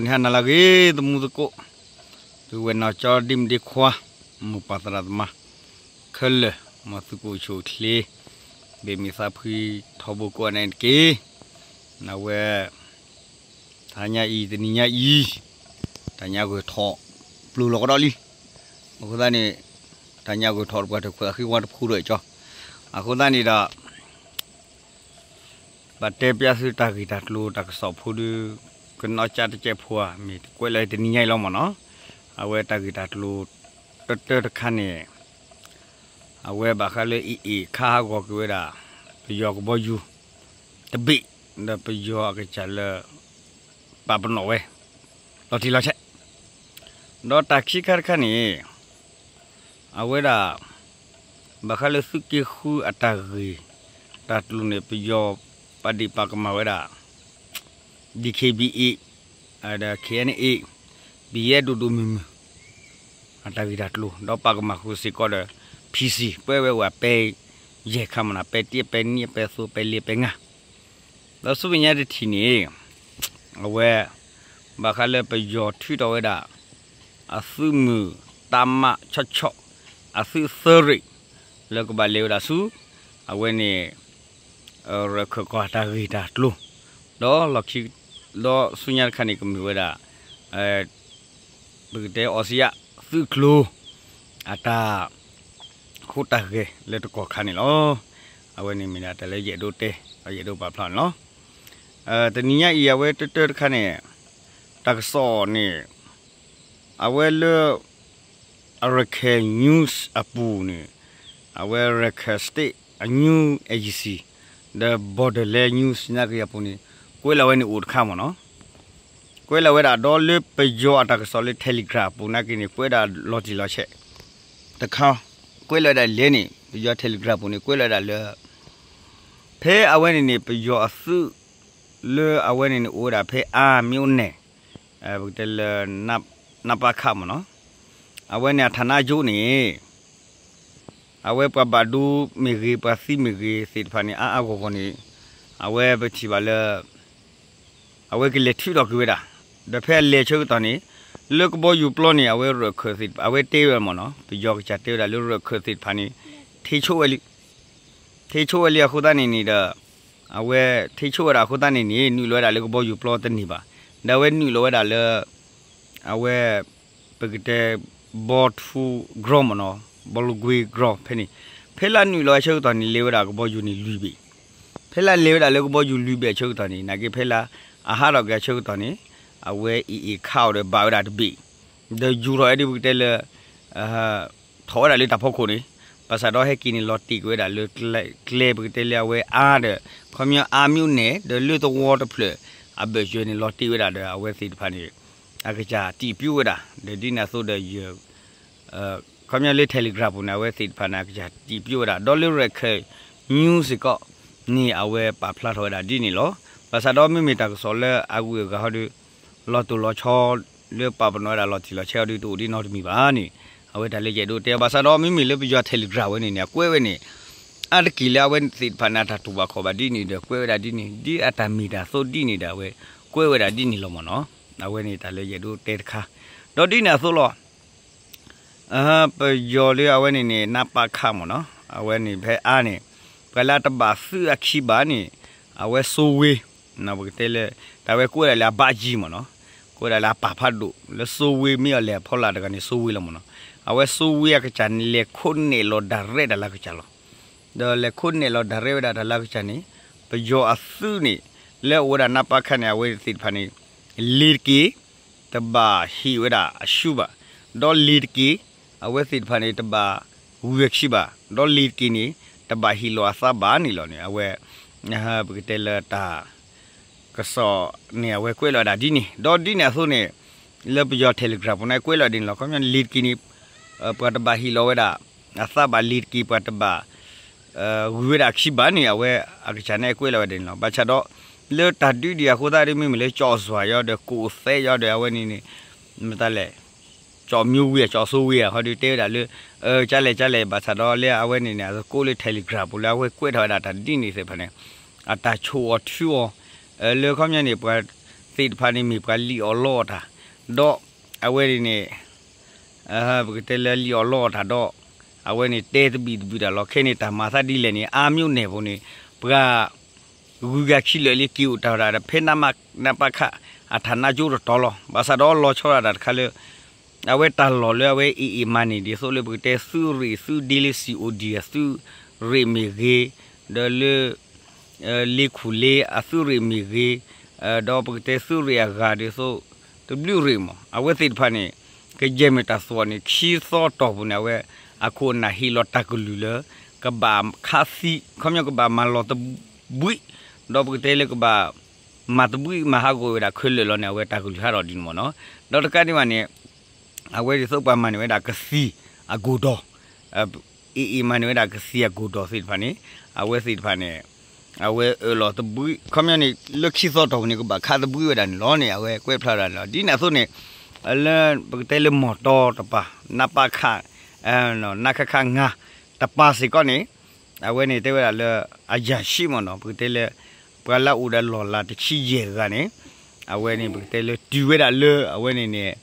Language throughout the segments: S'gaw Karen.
န့ၣ်ဟါနၤလၢအဂ့ၤ သမူသကိး, သုဝဲနီၢ်ကၠီဒ့မုၣ်ဒ့ခွါ, မိၢ်ပၢ်သရၣ်သမါခဲလၢာ်, မ်သုကအိၣ်ဆူၣ်အိၣ်ချ့, ဘ့ၣ်မံၤသးဖှံထီဘိကိးဂၤဒဲးန့ၣ်တက့ၢ်. အဝဲ တဟါညါအံၤ တနံၤညါအံၤ တၢ်ညါဂဲၤထီၣ်ပျိာ်လီၤကဒီးလံ. အဃိသတးန့ၣ် တၢ်ညါဂဲၤထီၣ်တပှၤတခွဲးအဃ့ဝါတဖိဒီးကၠီ, အဃိသတးန့ၣ်ဒီး ဘၣ်တဲပျၢ်သုတၢ်ဂ့ၢ်တၢ်ကျိၤတၢ်ကစီၣ်ဖိဒီး ကနီၣ်ကၠၢ်တကဲးဖိဧါ မ့ၢ်ကွဲးလၢတနံၤညါအံၤလီၤမ့ၢ်နီၤ. အဝဲတၢ်ဂ့ၢ်တၢ်ကျိၤတၢတၢတခါန့ၣ် အဝဲဘၣ်ဃးလၢအ့ၣ်အ့ၣ်ခါဟးဂီၤက့ၤဝဲဒၣ် ပယီၤကဘီယူၤတဘ့ၣ် ဒီးပယီၤအကစၢ်လၢ ပာ်ပနီၣ်ဝဲ လီၤတံၢ်လီၤဆဲး, ဒီးတၢ်ခံခါတခါန့ၣ် အဝဲဒၣ် ဘၣ်ဃးလၢသုးက့ဃုအတၢ်ဂ့ၢ်တၢ်ကျိၤန့ၣ် ပယီၤပာ်ဒ့ၣ်ပာ်ကမၣ်ဝဲဒၣ် DKBA ဒီး KNA ဘံယဲၢ်ဒိၣ်ဒိၣ်မုၢ်မုၢ် အတၢ်ဂ့ၢ်တၢ်ကျိၤ ဒီးပာ်ကမၣ်ဃုာ်စ့ၢ်ကီးဒီး PC ပှဲၤဝဲအိၣ်ဝဲပဲယဲၢ်ခါမ့ၢ်နီၤ, ပဲတံၢ် ပဲနံၣ် ပဲသိ ပဲလ့ ပဲငါ, ဒီးဆူမဲာ်ညါတထံၣ်န့ၣ် အဝဲ ဘၣ်ဃးလၢပယီၤထုးထီၣ်ဝဲဒၣ် အသုးမုၢ် တၢ်မၤဆီၣ်ဆီၣ် အသုးသၢရ့ၣ် လၢကဘၣ်လဲၤဝဲဒၣ်ဆူ အဝဲန့ၣ် ရၢၢ်ခၢၣ်ကီၢ်တၢ်ဂ့ၢ်တၢ်ကျိၤ ဒီးလီၢ်ခံ ဒီးဆူညါတခါန့ၣ် ကမ့ၢ်ဝဲဒၣ် ပကတဲအီစံယၣ်သုးကျိၤ အတၢ် ဟူးတၢ်ဂဲၤလၢတကီၢ်ခါန့ၣ်လီၤ. အဝဲန့ၣ်မ့ၢ်ဒၣ်တၢ်လၢယအဲၣ်ဒိးတဲ ဒီးယအဲၣ်ဒိးပာ်ဖျါန့ၣ်လီၤ. တနံၤညါအံၤ အဝဲတၢတၢတခါန့ၣ် တၢ်ကစီၣ်န့ၣ် အဝဲလၢ အရခဲ news အပူၤန့ၣ် အဝဲ Rakhine State အ news agency ဒီး Borderland News နာ်က့အပူၤန့ၣ် ကွဲးလီၤဝဲန့ၣ်အိၣ်တခါမ့ၢ်နီၤ. ကွဲးလီၤဝဲဒၣ်ဒီးလၢပယီၤအတၢ်ကစီၣ်လၢ Telegram အပူၤနာ်က့န့ၣ် ကွဲးဒၣ်လီၤတံၢ်လီၤဆဲးတခါ, ကွဲးလီၤဝဲဒၣ်လဲၣ်န့ၣ် ပယီၤ Telegram ပူၤန့ၣ် ကွဲးလီၤဝဲဒၣ်လၢ ဖဲအဝဲန့ၣ်န့ၣ် ပယီၤအသုး လၢအဝဲန့ၣ်န့ၣ် အိၣ်ဝဲဒၣ်ဖဲအါမ့ၢ်အိၣ်နဲၣ် ပကတဲလၢ နပခ မ့ၢ်နီၤ, အဝဲန့ၣ်အ ဌာနချုပ် န့ၣ် အဝဲပှၤဘၣ်ဒိမ့ၢ်ဂ့ၤ ပှၤသံမ့ၢ်ဂ့ၤသ့ၣ်တဖၣ်န့ၣ် အါအါဂီၢ်ဂီၢ်န့ၣ် အဝဲပထံၣ်ဘၣ်လၢ အဝဲကလဲၤထုးထီၣ်က့ၤဝဲဒၣ်, ဒီးဖဲအလဲၤဆၢကတီၢ်န့ၣ် လၢကဘီယူၤပျီန့ၣ် အဝဲရၢၢ်ခၢၣ်သ့ၣ်တဖၣ် အဝဲတဲဝဲမ့ၢ်နီၤ, ပယီၤကစၢ်တဲဝဲဒၣ်လၢရၢၢ်ခၢၣ်သ့ၣ်တဖၣ်န့ၣ် ထ့ဆိဝဲလံ ထ့ဆိဝဲလံအဃိသတးန့ၣ်န့ၣ်ဒီး အဝဲထ့ဆိဝဲဒၣ်အဃိသတးန့ၣ်န့ၣ် နုာ်လီၤဝဲဒၣ်လၢကဘီယူၤပျီတန့ၢ်ဘၣ်, ဒီးအဝဲနုာ်လီၤဝဲဒၣ်လၢ အဝဲ ပကတဲ ဘီထူ ကရီမ့ၢ်နီၤ, ဘီလီကွ့ကရီဖဲန့ၣ်, ဖဲလၢနုာ်လီၤဝဲဆၢကတီၢ်န့ၣ် လဲၤဝဲဒၣ်ကဘီယူၤန့ၣ်လွံၢ်ဘ့ၣ်, ဖဲလၢလဲၤဝဲဒၣ်လၢကဘီယူၤလွံၢ်ဘ့ၣ်အဆၢကတီၢ်န့ၣ် နာ်က့ဖဲလၢအဟးထီၣ်က့ၤအဆၢကတီၢ်န့ၣ် အဝဲအ့ၣ်အ့ၣ်ခးအီၤဒီးဘၣ်ဝဲဒၣ်တဘ့ၣ်, ဒီးယူၤထီၣ်ဝဲဒၣ်ပကတဲလၢ ထီၣ်ဝဲဒၣ်လၢတၢ်ဖီခိၣ်န့ၣ်, ဘၣ်ဆၣ်ဒီးဟဲက့ၤန့ၣ်လီၤတံၢ်က့ၤဝဲဒၣ်လၢ ကျဲပကတဲလၢအဝဲအါဒီး ခီပညီအါမ့ၢ်အိၣ်နဲၣ် ဒီးလၢသဝီတဖျၢၣ် အဘၢၣ်စၢၤန့ၣ်လီၤတံၢ်ဝဲဒၣ်ဒီး အဝဲသ့ၣ်တဖၣ်န့ၣ် အကစၢ်တံၢ်ပၠူဝဲဒၣ် ဒီးဒ်န့ၣ်အသိးဒီးယ ခီပညီလၢ Telegram ပူၤန့ၣ် အဝဲသ့ၣ်တဖၣ်န့ၣ် အကစၢ်တံၢ်ပၠူဝဲဒၣ် ဒီးလၢ Rakhine News စ့ၢ်ကီးန့ၣ် အဝဲပာ်ဖျါထီၣ်ဝဲဒၣ်ဒ်န့ၣ်လီၤ. ဘၣ်ဆၣ်ဒီးမ့မ့ၢ်တၢ်ကစီၣ်လၢအဂုၤအဂၤဟီဒီး လီၤတိၢ်လီၤဆီ လၢပာ်ပနီၣ်ဝဲဒၣ်လီၤတံၢ်လီၤဆဲးဟီဒီး တအိၣ်ဒံးနီတမံၤဘၣ်န့ၣ် အဝဲတၢ်လၢယအဲၣ်ဒိးတဲ ဘၣ်ဆၣ်ဒီးမ့မ့ၢ်လၢပယီၤ Telegram ဝဲန့ၣ်န့ၣ် အကွဲးဝဲန့ၣ် အါတက့ၢ်လၢအဝဲသ့ၣ်တဖၣ်န့ၣ် အတၢ်တူၢ်ဘၣ်ခီၣ်ဘၣ်ဒ်န့ၣ်ဒီး ကွဲးဝဲဒၣ်ဒ်န့ၣ် ဒ်အတၢ်မ့ၢ်တၢ်အသိးဒ်န့ၣ်ဒီး အဝဲကွဲးဝဲဒၣ်ဒ်န့ၣ်လီၤမ့ၢ်နီၤ. အဝဲန့ၣ်တၢ်လၢယအဲၣ်ဒိးတဲတခါ ဒီးဒ်န့ၣ်အသိးလီၤ. ပယီၤလၢအဝဲန့ၣ်န့ၣ် နပခ မ့ၢ်နီၤ, အဝဲန့ၣ်ဖဲအါန့ၣ် ပှၤလၢအတဘၣ်သုးအခံဘၣ်န့ၣ် အဝဲစိဝ့ ပကတဲလၢ တၢ်ဝဲကွဲးဒၣ်လၢအဘးယံၤမ့ၢ်နီၤ, ကွဲးဒၣ်လၢအပၢ်ဖးဒိၣ် လၢစိဝ့မ့ၢ်အီၤလဲၤအဖီလာ်တဂၤန့ၣ် စိဝ့လီၤမ့ၢ်နီၤ. အဝဲစိဝ့အကစၢ်န့ၣ် လဲၤခိးနဲၣ်လီၤဒၣ်ရဲတၢ်လၢအကစၢ်လီၤ. ဒီးလဲၤခိးနဲၣ်လီၤဒၣ်ရဲဝဲဒၣ်တၢ်လၢအကစၢ်န့ၣ် ပယီၤအသုးန့ၣ် လၢအအိၣ်ဝဲဒၣ်နပခ န့ၣ် အဝဲသ့ၣ်တဖၣ်န့ၣ် လ့ၤတက့ၢ် တဘၣ်ဟ့ၣ်ဝဲဒၣ်အဆူၣ်ဘၣ်, ဒီးလ့ၤတက့ၢ် အဝဲသ့ၣ်တဖၣ်န့ၣ် တဘၣ်ဝံၤအခံဘၣ်, ဒီးလ့ၤတက့ၢ်န့ၣ် တဘၣ်ဟ့ၣ်လီၤအသးဘၣ်န့ၣ်လီၤန့ၣ် အဝဲ ပကတဲလၢတၢ် ကစီၣ်န့ၣ် အဝဲကွဲးလီၤဝဲဒၣ်ဒ်န့ၣ် ဒီးဒ်န့ၣ်အသိးန့ၣ် လၢပယီၤ Telegram ပူၤန့ၣ် ကွဲးလီၤဒ်န့ၣ်လီၤ. ခီပညီလ့ၤတက့ၢ်န့ၣ် ပှၤတဘၣ်ဟ့ၣ်လီၤဝဲဒၣ်အသးဘၣ်, လ့ၤတက့ၢ် ပှၤတဘၣ် ဂုၤဝဲဒၣ်အခံဘၣ်န့ၣ် အဝဲအကစၢ်န့ၣ် ကွဲးလီၤဝဲဒၣ်န့ၣ်လီၤ. ဘၣ်ဆၣ်ဒီး လၢတၢ်ဒုးဒံးအဃိသတးဒီး မ့မ့ၢ်လၢကၠီၣ်စွၤယီၤဒီး ကိးသဲယီၤဒီး အဝဲန့ၣ်န့ၣ် မတၤလဲၣ် ကၠီၣ်မၠိဝ့ၤ ကၠီၣ်စိဝ့ၤဧါ ဟီဒီးတဲဝဲဒၣ်လၢ ကၢ်လဲၣ်ကၢ်လဲၣ် ဘၣ်ဆၣ်ဒီးလၢအဝဲန့ၣ်န့ၣ် အသကိးလၢ Telegram ပူၤလၢအဝဲကွဲးထီၣ်ဝဲဒၣ်တၢ်ဒ်န့ၣ်သ့ၣ်တဖၣ်န့ၣ် အတၢ်ဆိၣ်အီၤထုအီၤ လၢခီပညီန့ၣ် ပှၤ သ့ၣ်တဖၣ်န့ၣ်မ့ၢ်ပှၤလံၣ်အီၣ်လီအီၣ်တၢ်, ဒီးအဝဲန့ၣ်န့ၣ် ပကတဲလၢလံၣ်အီၣ်လီအီၣ်တၢ်ဒီး အဝဲန့ၣ်တဲတဘံၣ်တဘုၣ်တၢ်လီၤ. ခဲန့ၣ်တၢ်မၤသးဒ်လဲၣ်န့ၣ် အါမျိန့ၣ်အပူၤန့ၣ် ပှၤ ဂုၤဂၤခံလၢာ်လၢက့ၤအိၣ်တၢ်ဝဲဒၣ်ဒီး ဖဲ နပခ အတၢ်နါကၠိတတီၤလီၤ. ဘၣ်ဆၣ်ဒီးလီၤဆီဒၣ်တၢ်တခါလၢ အဝဲတၢ်လီၢ်လၢအဝဲအ့ၣ်အ့ၣ်မၤန့ၣ် ဒ်သိးလၢပကတဲသုးရ့ၣ်သုးဒ့လၢ စီအိၣ်ဒံၣ် အသုးရ့ၣ်မ့ၢ်ဂ့ၤ, ဒီးလၢ လ့ခူၣ်လ့အသုးရ့ၣ်မ့ၢ်ဂ့ၤ, ဒီးပကတဲသုးရ့ၣ်အဂၤဒ်သိး တဘျုးရ့ၣ်မး အဝဲသ့ၣ်တဖၣ်န့ၣ် ကယဲၢ်မ့ၢ်တၢ်သွီၣ်န့ၣ် ခံသီတီၢ်ပူၤန့ၣ် အဝဲ အခိၣ်အနၢ်ဟ့ၣ်လီၤတၢ်ကလုၢ်လၢ ကဘၣ်ခးသံ ခီပညီကဘၣ်မၤလီၤတဘှံး, ဒီးပကတဲလၢကဘၣ် မၤတဘှံးမၤဟးဂီၤဝဲဒၣ်ခဲလၢာ်လီၤန့ၣ် အဝဲတၢ်ကလုၢ်ဟးထီၣ်ဒ်န့ၣ်မ့ၢ်နီၤ. ဒီးတကးဒံးဘၣ်န့ၣ် အဝဲဒ်သိးပှၤမၤန့ၢ်ဝဲဒၣ်ကသံၣ်အကိၢ်ဒီး အ့ၣ်အ့ၣ်မၤန့ၢ်ဝဲဒၣ်ကသံၣ်အကိၢ်ဒီးသ့ၣ်တဖၣ်န့ၣ် အဝဲသ့ၣ်တဖၣ်န့ၣ် အဝဲအၢၣ်လီၤတဘှံး ခီပညီန့ၣ် လၢခံသီတီၢ်ပူၤန့ၣ် ကဘၣ်ခးတဘှံးဝဲဒၣ်န့ၣ်လီၤန့ၣ် အဝဲကွဲးဖျါဒၣ်န့ၣ်လီၤ. ဒ်န့ၣ်အသိးန့ၣ် လၢပကတဲလၢမီၢ်တီတပၤ နပခ နခခ ငါး တပၤစ့ၢ်ကီးန့ၣ် အဝဲန့ၣ်တဲဝဲဒၣ်လၢ အယၤၡံမ့ၢ်နီၤ ပကတဲလၢ ပှၤလၢအအိၣ်ဒီးလီၢ်လၤတဆံယဲၢ်ဂၤန့ၣ် အဝဲန့ၣ်ပကတဲလၢတုၤဝဲဒၣ်လၢအဝဲန့ၣ်န့ၣ်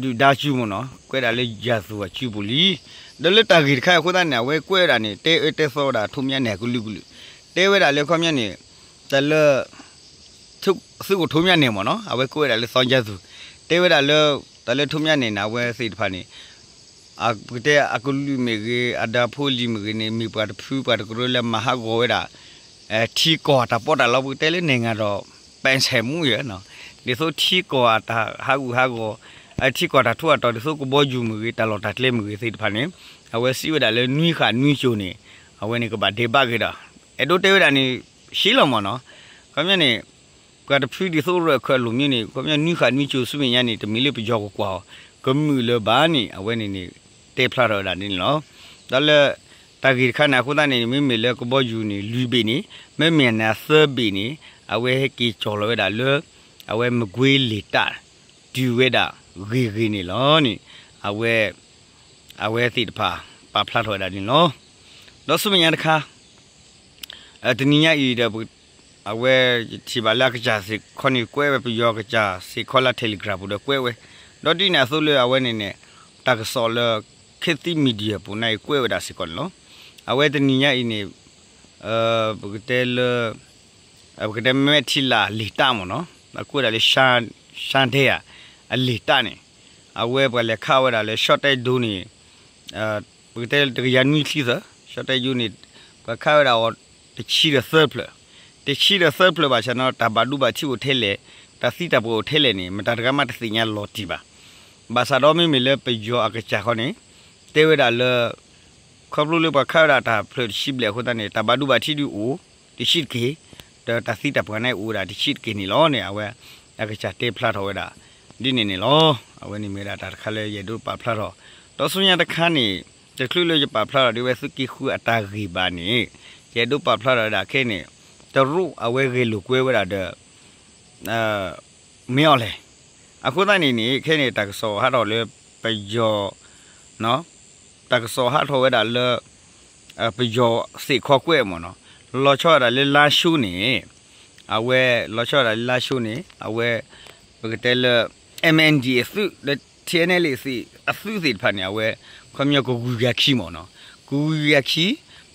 ဒုၣ်ဒါစုမ့ၢ်နီၤ ကွဲးဒၣ်လၢယၤသူၣ်အစုပူၤလံ. ဒီးလၢတၢ်ဂ့ၢ်တခါအံၤအဃိသတးန့ၣ် အဝဲကွဲးဝဲဒၣ်န့ၣ် တဲအၢတဲသီဝဲဒၣ်ထိးမၠါနဲၣ်အကလုာ်ကလုာ် တဲဝဲဒၣ်လၢခီပညီန့ၣ် တၢ်လၢ သုးခိၣ်ထိးမၠါနဲၣ်မ့ၢ်နီၤ အဝဲကွဲးဝဲဒၣ်လၢသီကၠါသူၣ် တဲဝဲဒၣ်လၢ တၢ်လၢထိးမၠါနဲၣ်န့ၣ် အဝဲသ့ၣ်တဖၣ်န့ၣ် ပကတဲအကလုာ်မ့ၢ်ဂ့ၤ အဒၢးဖိလံၤမ့ၢ်ဂ့ၤန့ၣ် မ့ၢ်ပှၤတဖုပှၤတကရၢလၢမၤဟးဂီၤဝဲဒၣ် ထံကီၢ်အတၢ်ပီးတၢ်လီ ပကတဲလၢနဲၣ်ဂၤဒီး ပၣ်ဆဲးမူယဲၢ်နီၤ ဒ်သိးထံကီၢ်အတၢ်ဟးဂူာ်ဟးဂီၤ ထံကီၢ်တၢ်ထူးတၢ်တီၤ ဒ်သိးကဘီယူၤမ့ၢ်ဂ့ၤ တၢ်လီၢ်တၢ်ကျဲမ့ၢ်ဂ့ၤသ့ၣ်တဖၣ်န့ၣ် အဝဲစံးဝဲဒၣ်လၢနွံဃာ်နွံကၠိၤန့ၣ် အဝဲန့ၣ်ကဘၣ်ဒဲးဘးက့ၤဒီး အဲၣ်ဒိးတဲဝဲဒၣ်န့ၣ် ရှဲလီၤမ့ၢ်နီၤ ခီပညီန့ၣ် ပှၤတဖုဒ်သိးရၢၢ်ခၢၣ်အလိၤမ့ၢ်န့ၣ် ခီပညီနွံဃာ်နွံကၠိၤဆူမဲာ်ညါန့ၣ် တမ့ၢ်လၢပယီၤကကွၢ်အီၤ ကမုာ်လၢၤဘၣ်န့ၣ် အဝဲန့ၣ်န့ၣ် တဲဖျါထီၣ်ဝဲဒၣ်ဒ်န့ၣ်လီၤ. ဒီးလၢတၢ်ဂ့ၢ်တခါန့ၣ်အဃိသတးန့ၣ် မ့မ့ၢ်လၢကဘီယူၤန့ၣ် လွံၢ်ဘ့ၣ်န့ၣ် မ့မ့ၢ်န့ၣ်သၢဘ့ၣ်န့ၣ် အဝဲဟဲက့ၤကၠီၣ်လီၤဝဲဒၣ်လၢ အဝဲမကွ့ၤလ့ၢ်တၢ် တုၤဝဲဒၣ်ဂ့ၤဂ့ၤန့ၣ်လီၤန့ၣ် အဝဲ အဝဲသ့ၣ်တဖၣ် ပာ်ဖျါထီၣ်ဝဲဒၣ်န့ၣ်လီၤ. ဒီးဆူမဲာ်ညါတခါ တနံၤညါအံၤဒီး အဝဲယထံၣ်ဘၣ်လၢအကစၢ်စ့ၢ်ကီးန့ၣ် ကွဲးဝဲပယီၤကစၢ်စ့ၢ်ကီးလၢ Telegram ပူၤဒီးကွဲးဝဲ, ဒီးဒ်န့ၣ်အသိးလၢအဝဲန့ၣ်န့ၣ် တၢ်ကစီၣ်လၢ ခေတ်သစ် Media ပူၤန့ၣ် ကွဲးဝဲဒၣ်စ့ၢ်ကီးန့ၣ်လီၤ. အဝဲတနံၤညါအံၤန့ၣ် ပကတဲလၢ ပကတဲမဲထံလၢ်အလ့ၢ်တၢ်မ့ၢ်နီၤ အကွဲးဒၣ်လၢ ရှါဒဲဧါ အလ့ၢ်တၢ်န့ၣ် အဝဲပှၤလဲၤခးဝဲဒၣ်လၢ ရှီၣ်တဲဒိန့ၣ် ပကတဲတကယၤနွံချံသၢ ရှီၣ်တဲဒိန့ၣ် ပှၤခးဝဲဒၣ်အီၤ တဆံဒီးသၢဖျၢၣ်, တဆံဒီးသၢဖျၢၣ်ဘၣ်ဆၣ်နီၤ တၢ်ဘၣ်ဒိဘၣ်ထံးအိၣ်ထဲလဲၣ်, တၢ်သံတၢ်ပှၢ်အိၣ်ထဲလဲၣ်န့ၣ် မတၤတဂၤမးတသ့ၣ်ညါလီၤတံၢ်ဘၣ်. ဘၣ်ဆၣ်ဒီးမ့မ့ၢ်လၢပယီၤအကစၢ်ခီန့ၣ် တဲဝဲဒၣ်လၢ ခီဖျိလၢပှၤခးဝဲဒၣ်တၢ်ဖျၢၣ်တဆံဘျဲၣ်အဃိသတးန့ၣ် တၢ်ဘၣ်ဒိဘၣ်ထံးဒုးအိၣ် တဆံးတက့ၢ်, ဒီးတၢ်သံတၢ်ပှၢ်န့ၣ်အိၣ်ဝဲဒၣ်တဆံးတက့ၢ်န့ၣ်လီၤန့ၣ် အဝဲအကစၢ်တဲဖျါထီၣ်ဝဲဒၣ် ဒ်န့ၣ်န့ၣ်လီၤ. အဝဲန့ၣ်မ့ၢ်ဝဲဒၣ်တၢ်တခါလၢယအဲၣ်ဒိးပာ်ဖျါထီၣ်, ဒီးဆူညါတခါန့ၣ် တချုးလၢယပာ်ဖျါထီၣ်ဒ်ဝဲသုးက့ဃုအတၢ်ဂ့ၢ်ဘၣ်န့ၣ် ယအဲၣ်ဒိးပာ်ဖျါထီၣ်ဝဲဒၣ်ခဲန့ၣ် တရူးအဝဲဂဲၤလိာ်ကွဲဝဲဒၣ်ဒီး မ့ၢ်အီၤလဲၣ်. အဃိသတးန့ၣ်န့ၣ် ခဲန့ၣ် တၢ်ကစီၣ်ဟးထီၣ်လၢပယီၤ တၢ်ကစီၣ်ဟးထီၣ်ဝဲဒၣ်လၢ ပယီၤသ့ၣ်ခီကွဲးမ့ၢ်နီၤ, လီၤဆီဒၣ်တၢ်လၢလါၡိန့ၣ် အဝဲ လီၤဆီဒၣ်တၢ်လၢလါၡိန့ၣ် အဝဲ ပကတဲလၢ MNDAA အသုး ဒီး TNLA အသုးသ့ၣ်တဖၣ်န့ၣ် အဝဲ ခီပညီကဂုၤကၤခံမ့ၢ်နီၤ, ကဂုၤကၤခံ,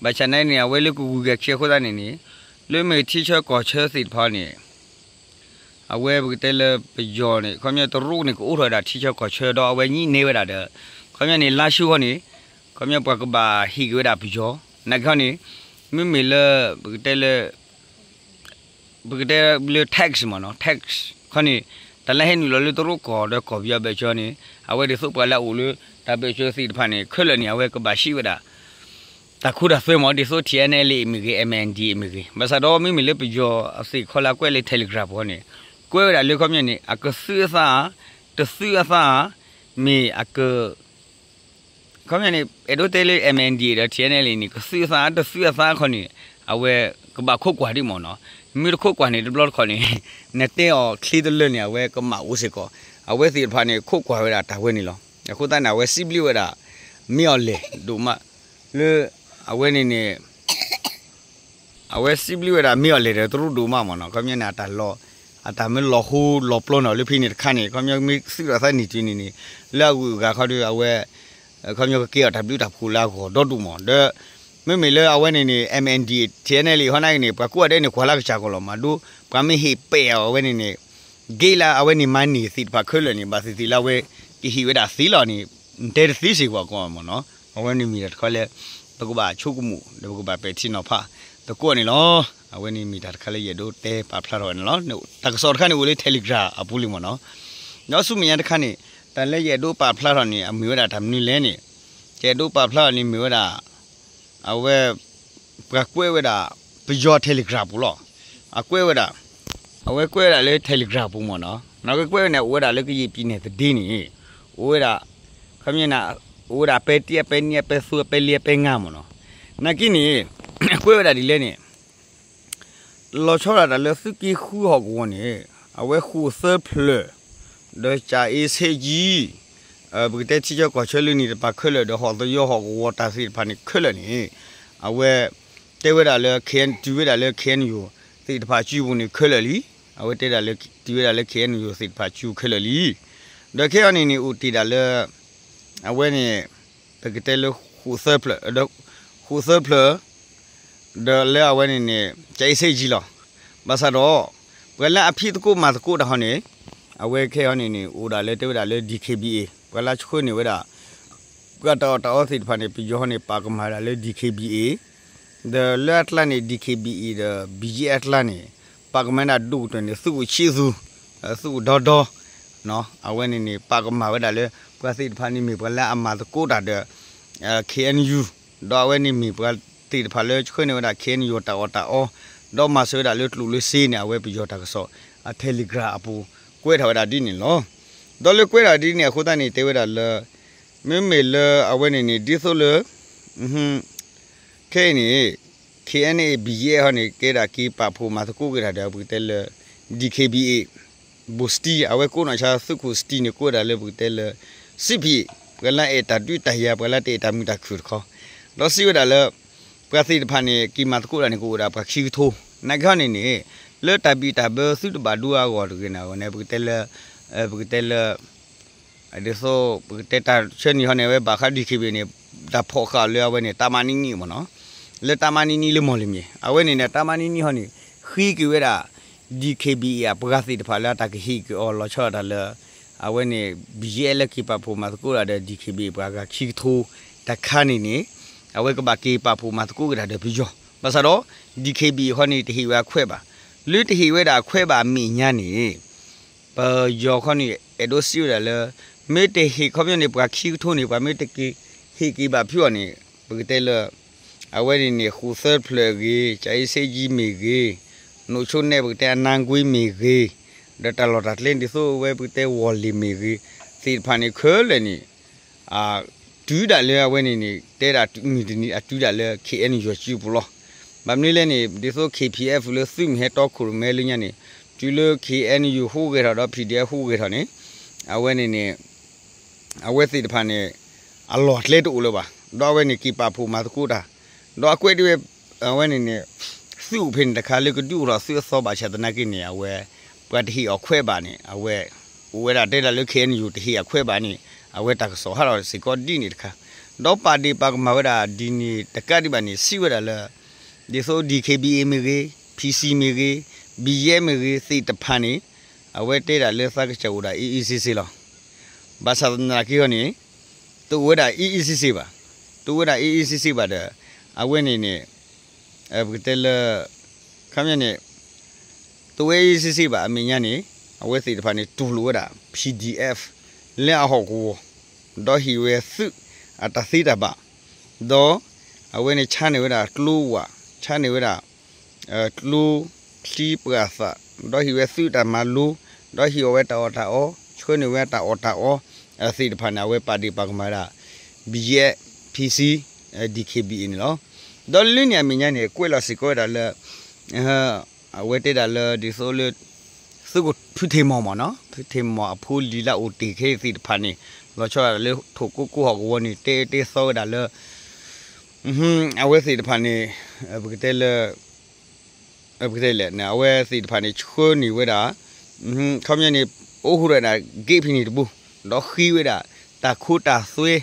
ဘၣ်ဆၣ်န့ၣ်န့ၣ် အဝဲလၢကဂုၤကၤခံအဃိသတးန့ၣ်န့ၣ် လၢမ့ၢ်ထံဆၢကီၢ်ဆၢသ့ၣ်တဖၣ်န့ၣ် အဝဲပကတဲလၢပယီၤန့ၣ် ခီပညီတရူးန့ၣ် ကအိးထီၣ်ဝဲဒၣ်ထံဆၢကီၢ်ဆၢဒီးအဝဲညံးန့ၢ်ဝဲဒၣ်ဒီး ခီပညီန့ၣ် လါၡိခီန့ၣ် ခီပညီပှၤကဘၣ်ဟ့ၣ်က့ၤဝဲဒၣ်ပယီၤ နာ်က့ခီန့ၣ် မ့မ့ၢ်လၢ ပကတဲလၢ ပကတဲလၢ tax မ့ၢ်နီၤ tax ခီန့ၣ် တၢ်လၢဟဲနုာ်လီၤလၢတရူးကီၢ်ဒီးကီၢ်ပယီၤဘၢၣ်စၢၤန့ၣ် အဝဲဒ်သိးပှၤလၢအအိၣ်လၢတၢ်ဘၢၣ်စၢၤသ့ၣ်တဖၣ်န့ၣ် ခဲလၢာ်န့ၣ် အဝဲကဘၣ်ဟံးဝဲဒၣ် တၢ်ခိတၢ်သွဲမ့ၢ် ဒ်သိး TNLA မ့ၢ်ဂ့ၤ MNDAA မ့ၢ်ဂ့ၤ ဘၣ်ဆၣ်ဒီးမ့မ့ၢ်လၢပယီၤအသ့ၣ်ခီလၢအကွဲးလၢ Telegram ပူၤန့ၣ် ကွဲးဝဲဒၣ်လၢခီပညီန့ၣ် အကသုးအသးဧါ တသုးအသးဧါ မ့ၢ်အက ခီပညီန့ၣ် အဲၣ်ဒိးတဲလၢ MNDAA ဒီး TNLA န့ၣ် ကသုးအသး တသုးအသးခီန့ၣ် အဝဲကဘၣ်ခိးကွၢ်ဒ်မ့ၢ်နီၤ, မ့ၢ်တခိးကွၢ်န့ၣ် တဘျီတခီၣ်န့ၣ် နတဲအီၤချ့တလၢန့ၣ် အဝဲကမၣ်အိၣ်စ့ၢ်ကီး, အဝဲသ့ၣ်တဖၣ်န့ၣ် ခိးကွၢ်ဝဲဒၣ်တၢ်ဝဲန့ၣ်လီၤ. အဃိသတးန့ၣ် အဝဲစံးဘျုးဝဲဒၣ် မ့ၢ်အီၤလဲၣ်ဒိၣ်မး လၢ အဝဲန့ၣ်န့ၣ် အဝဲစံးဘျုးဝဲဒၣ်မ့ၢ်အီၤလဲၣ်ဒီးတရူးဒိၣ်မးမ့ၢ်နီၤ, ခီပညီန့ၣ် အတၢ်လီၤ အတၢ်မ့ၢ်လီၤဟိလီၤပျီန့ၣ်လၢဖဲန့ၣ်တခါန့ၣ် ခီပညီမ့ၢ်သုးဒီးသးနံၣ်တနံၣ်န့ၣ် လၢအဂုၤအဂၤခီဒီး အဝဲ ခီပညီကကဲအီၤတၢ်ဘျုးတၢ်ဖှိၣ်လၢအဂီၢ်ဒီဒူၣ်မး ဒီး မ့မ့ၢ်လၢအဝဲန့ၣ်န့ၣ် MNDAA TNLA ဟီန့ၣ်န့ၣ် ပှၤကိးဂၤဒဲးန့ၣ် ကွၢ်လၢကစၢ်ကီးလီၤမး ဒိ ပှၤမ့ၢ်ဟ့ၣ်ပဲာ်အီၤအဝဲန့ၣ်န့ၣ် က့လၢအဝဲန့ၣ်မၤန့ၢ်သ့ၣ်တဖၣ်ခဲလၢာ်န့ၣ် ဘၣ်သ့ၣ်သ့ၣ်လၢအဝဲ ကဟ့ၣ်ဝဲဒၣ်သ့လီၤန့ၣ် တဲတသ့စ့ၢ်ကီးမးနီၤ အဝဲန့ၣ်မ့ၢ်တၢ်တခါလၢ ပကဘၣ်ဆိကမိၣ် ဒီးပကဘၣ်ပဲာ်ထံနီၤဖး သကိးန့ၣ်လီၤ. အဝဲန့ၣ်မ့ၢ်တၢ်တခါလၢယအဲၣ်ဒိးတဲပာ်ဖျါထီၣ်ဝဲန့ၣ်လီၤ. တၢ်ကစီၣ်တခါန့ၣ်အိၣ်လၢ Telegram အပူၤလံမးနီၤ ဒီးဆူမဲာ်ညါတခါန့ၣ် တၢ်လၢယအဲၣ်ဒိးပာ်ဖျါထီၣ်န့ၣ် အမ့ၢ်ဝဲဒၣ်တၢ်မနုၤလဲၣ်န့ၣ် ယအဲၣ်ဒိးပာ်ဖျါထီၣ်န့ၣ်မ့ၢ်ဝဲဒၣ် အဝဲ ပှၤကွဲးဝဲဒၣ် ပယီၤ Telegram ပူၤလီၤ. အကွဲးဝဲဒၣ် အဝဲကွဲးဝဲဒၣ်လၢ Telegram ပူၤမးနီၤ နီၢ်ကကွဲးဝဲန့ၣ် အိၣ်ဝဲဒၣ်လၢကယံာ်ပံၤနဲၣ်သဒ့န့ၣ် အိၣ်ဝဲဒၣ် ခီပညီန့ၣ် အိၣ်ဝဲဒၣ်အပဲတံ အပဲနံ အပဲသိ အပဲလံ အပဲငါမးနီၤ နာ်က့န့ၣ် ကွဲးဝဲဒၣ်ဒ်လဲၣ်န့ၣ် လီၤဆီဒၣ်တၢ်လၢသုးက့ဃုဟီၣ်ကဝီၤန့ၣ် အဝဲဃိာ်သၢဖျၢၣ် ဒီးကၠၤအ့ဆ့ကၠံ ပကတဲထံဆၢကီၢ်ဆၢလၢနံၣ်တပၤခဲလၢာ် ဒီးဟီၣ်သယီဟီၣ်ကဝီၤတၢ်သ့ၣ်တဖၣ်န့ၣ်ခဲလၢာ်န့ၣ် အဝဲ တဲဝဲဒၣ်လၢ K N တုၤဝဲဒၣ်လၢ K N U သ့ၣ်တဖၣ်စုပူၤန့ၣ်ခဲလၢာ်လံ. အဝဲတဲဒၣ်လၢ တုၤဝဲဒၣ်လၢ K N U သ့ၣ်တဖၣ်စုခဲလၢာ်လံ. ဒီးခဲအံၤန့ၣ်န့ၣ် အိၣ်တ့ၢ်ဒၣ်လၢ အဝဲန့ၣ် ပကတဲလၢဃိာ်သၢဖျၢၣ် ဒီးဃိာ်သၢဖျၢၣ် ဒီးလၢအဝဲန့ၣ်န့ၣ် ကၠၤအ့ဆ့ကၠံလီၤ. ဘၣ်ဆၣ်ဒီး ပှၤလၢအဖံးသကိးမၤသကိးတၢ်ဟီန့ၣ် အဝဲခဲအံၤန့ၣ်န့ၣ် အိၣ်ဒၣ်လၢတဲဝဲဒၣ်လၢ D K B A ပှၤလၢဆှၢန့ၢ်ဝဲဒၣ် ပှၤတၢ်အီၣ်တၢ်အီသ့ၣ်တဖၣ်န့ၣ် ပယီၤဟီန့ၣ် ပာ်ကမၣ်ဝဲဒၣ်လၢ D K B A ဒီးလၢအကျါန့ၣ် D K B A ဒီး B G F အကျါန့ၣ် ပာ်ကမၣ်ဝဲဒၣ်ဒိၣ်ကတၢၢ်န့ၣ် သုးခိၣ်ဆံးသူ သုးခိၣ်ဒီဒီ အဝဲန့ၣ်န့ၣ် ပာ်ကမၣ်ဝဲဒၣ်လၢ ပှၤသ့ၣ်တဖၣ်န့ၣ်မ့ၢ်ပှၤလၢအမၤသကိးတၢ်ဒီး K N U ဒီးအဝဲန့ၣ်မ့ၢ်ပှၤသ့ၣ်တဖၣ်လၢဆှၢန့ၢ်ဝဲဒၣ် K N U တၢ်အီၣ်တၢ်အီ ဒီးမၤစၢၤဝဲဒၣ်လၢကျိၣ်လၢစ့န့ၣ် အဝဲပယီၤတၢ်ကစီၣ် အ Telegram အပူၤ ကွဲးထီၣ်ဝဲဒၣ်ဒ်န့ၣ်လီၤ. ဒီးလၢကွဲးထီၣ်ဒ်န့ၣ်အဃိသတးန့ၣ် တဲဝဲဒၣ်လၢ မ့မ့ၢ်လၢအဝဲန့ၣ်န့ၣ် ဒ်သိးလၢ ခဲအံၤန့ၣ် K N A B G F ဟီန့ၣ် ကဲဒၣ်က့ၤပာ်ဖှိၣ်မၤသကိးက့ၤတၢ်ဒီး ပကတဲလၢ D K B A ဘိၣ်စတံ အဝဲကိးနီၣ်ဆါသုးခိၣ်စတံန့ၣ် ကိးဝဲဒၣ်လၢပကတဲလၢ စံးဖံး ပှၤလၢအဲၣ်တၢ်ဒုးတၢ်ယၤ ပှၤလၢတအဲၣ်တၢ်မုာ်တၢ်ခုၣ်တခီ ဒီးစံးဝဲဒၣ်လၢ ပှၤသ့ၣ်တဖၣ်န့ၣ် က့ၤမၤသကိးတၢ်န့ၣ် ကအိၣ်ဒၣ်ပှၤခံကထိ နာ်က့ဟီန့ၣ်န့ၣ် လၢတၢ်ဘံၣ်တၢ်ဘၢသုတဘၣ်ဒိအဂီၢ်တဂ့ၤန့ၣ် အဝဲန့ၣ် ပကတဲလၢ ပကတဲလၢ ဒ်သိး ပကတဲတၢ်ဆၢနံၣ်ဟီန့ၣ် အဝဲဘၣ်ဃး D K B A န့ၣ် တၢ်ဖီၣ်ဃာ်လၢအဝဲန့ၣ် တၢ်မၤနံၣ်နံၣ်မ့ၢ်နီၤ လၢတၢ်မၤနံၣ်နံၣ်လၢမီၢ်လံမ့ၢ် အဝဲန့ၣ်န့ၣ် တၢ်မၤနံၣ်နံၣ်ဟီန့ၣ် ဃ့က့ၤဝဲဒၣ် D K B A အပှၤသ့ၣ်တဖၣ်လၢအတၢ်ကဟ့ၣ်က့ၤအီၤလီၤဆီဒၣ်တၢ်လၢ အဝဲန့ၣ် BGF လၢက့ၤပာ်ဖှိၣ်မၤသကိးတၢ်ဒီး D K B A ပှၤဂၤခံကထိ တခါန့ၣ်န့ၣ် အဝဲကဘၣ်က့ၤပာ်ဖှိၣ်မၤသကိးက့ၤတၢ်ဒီးပယီၤ ဘၣ်ဆၣ်ဒီး D K B A ဟီန့ၣ် တဟ့ၣ်ဝဲအခွဲးဘၣ် လၢတဟ့ၣ်ဝဲဒၣ်အခွဲးဘၣ်အမဲာ်ညါန့ၣ် ပယီၤခီန့ၣ် အဲၣ်ဒိးစံးဝဲဒၣ်လၢ မ့ၢ်တဟ့ၣ်ခီပညီန့ၣ် ပှၤခံကထိန့ၣ် ပှၤမ့ၢ်တက့ၤဟ့ၣ်က့ၤဘၣ်ဖုးအီၤန့ၣ် ပကတဲလၢ အဝဲန့ၣ်န့ၣ် ဃိာ်သၢဖျၢၣ်အဂ့ၤ ကၠၤအ့ဆ့ကၠံမ့ၢ်ဂ့ၤ နိၣ်ဆိနဲၣ်ပကတဲအနါကွ့မ့ၢ်ဂ့ၤ ဒီးတၢ်လီၢ်တၢ်ကျဲဒ်သိးအဝဲပကတဲဝီၢ်လ့ၢ်မ့ၢ်ဂ့ၤ သ့ၣ်တဖၣ်န့ၣ်ခဲလၢာ်န့ၣ် တုၤဒၣ်လၢအဝဲန့ၣ်န့ၣ် တဲဒၣ်မုၢ်တနံၤအတုၤဒၣ်လၢ K N U စုပူၤလီၤ. ဘၣ်မနုၤလဲၣ်န့ၣ် ဒ်သိး K P F လၢသုးမုၢ်ဟဲတီခိၣ်ရိၣ်မဲလၢညါန့ၣ် တုၤလၢ K N U ဟူးဂဲၤထီၣ်ဒီး P D F ဟူးဂဲၤထီၣ်န့ၣ် အဝဲန့ၣ်န့ၣ် အဝဲသ့ၣ်တဖၣ်န့ၣ် အလီၢ်အကျဲတအိၣ်လၢၤဘၣ် ဒီးအဝဲန့ၣ်က့ၤပာ်ဖှိၣ်မၤသကိးတၢ် ဒီးအကွဲးဒ်ဝဲ အဝဲန့ၣ်န့ၣ် သုးအိၣ်ဖဲန့ၣ်တခါလၢကဒုးအိၣ်ထီၣ်သုးအသီဘၣ်ဆၣ်သနာ်က့န့ၣ် အဝဲ ပှၤတဟ့ၣ်အီၤခွဲးဘၣ်န့ၣ် အဝဲ အိၣ်ဝဲဒၣ်တဲဒၣ်လၢ K N U တဟ့ၣ်အခွဲးဘၣ်န့ၣ် အဝဲတၢ်ကစီၣ်ဟးထီၣ်စ့ၢ်ကီးဒ်န့ၣ်တခါ ဒီးပာ်ဒ့ၣ်ပာ်ကမၣ်ဝဲဒၣ်ဒ်န့ၣ်တကးဒံးဘၣ်န့ၣ် စံးဝဲဒၣ်လၢ ဒ်သိး D K B A မ့ၢ်ဂ့ၤ P C မ့ၢ်ဂ့ၤ B G F မ့ၢ်ဂ့ၤ သ့ၣ်တဖၣ်န့ၣ် အဝဲတဲဒၣ်လၢသးကစၢ်အိၣ်ဒၣ်အ့ၣ်အ့ၣ်စ့စ့လီၤ. ဘၣ်ဆၣ်သနာ်က့ဟီန့ၣ် တအိၣ်ဝဲဒၣ်အ့ၣ်အ့ၣ်စ့စ့ဘၣ် တအိၣ်ဝဲဒၣ်အ့ၣ်အ့ၣ်စ့စ့ဘၣ်ဒီး အဝဲန့ၣ်န့ၣ် ပကတဲလၢ ခီပညီန့ၣ် တအိၣ်ဝဲအ့ၣ်အ့ၣ်စ့စ့ဘၣ် အမဲာ်ညါန့ၣ် အဝဲသ့ၣ်တဖၣ်န့ၣ် တူၢ်လိာ်ဝဲဒၣ် P D F လၢအဟီၣ်ကဝီၤ ဒီးဟ့ၣ်ဝဲသုးအတၢ်သ့တၢ်ဘၣ် ဒီး အဝဲန့ၣ်ဆါန့ၢ်ဝဲဒၣ်ကျိဝး ဆါန့ၢ်ဝဲဒၣ် ကျိချံပှၢ်သး ဒီးဟ့ၣ်ဝဲသုးတၢ်မၤလိ ဒီးဟ့ၣ်အီၤဝဲတၢ်အီၣ်တၢ်အီ ဆှၢန့ၢ်ဝဲတၢ်အီၣ်တၢ်အီ သ့ၣ်တဖၣ်န့ၣ် အဝဲပာ်ဒ့ၣ်ပာ်ကမၣ်ဝဲဒၣ် BGF PC DKBA န့ၣ်လီၤ. ဒီးလၢန့ၣ်အမဲာ်ညါန့ၣ် ကွဲးလီၤစ့ၢ်ကီးဝဲဒၣ်လၢ အဝဲတဲဒၣ်လၢဒ်သိးလၢ သုးခိၣ်ဖုထ့ၣ်မီၢ်မ့ၢ်နီၤ ဖုထ့ၣ်မီၢ်အဖိလံၤလၢအအိၣ်တ့ၢ်ခဲအံၤသ့ၣ်တဖၣ်န့ၣ် လီၤဆီဒၣ်လၢထိၣ်ကိကိဟီၣ်ကဝီၤန့ၣ် တဲတဲသီဝဲဒၣ်လၢ အဝဲသ့ၣ်တဖၣ်န့ၣ် ပကတဲလၢ ပကတဲလဲၣ်န့ၣ် အဝဲသ့ၣ်တဖၣ်န့ၣ် ဆှၢန့ၢ်ဝဲဒၣ် ခီပညီန့ၣ် အိၣ်ဃူဒီးဒၣ် gate ဖဲန့ၣ်တဘိ, ဒီးဃ့ဝဲဒၣ် တၢ်ခိတၢ်သွဲ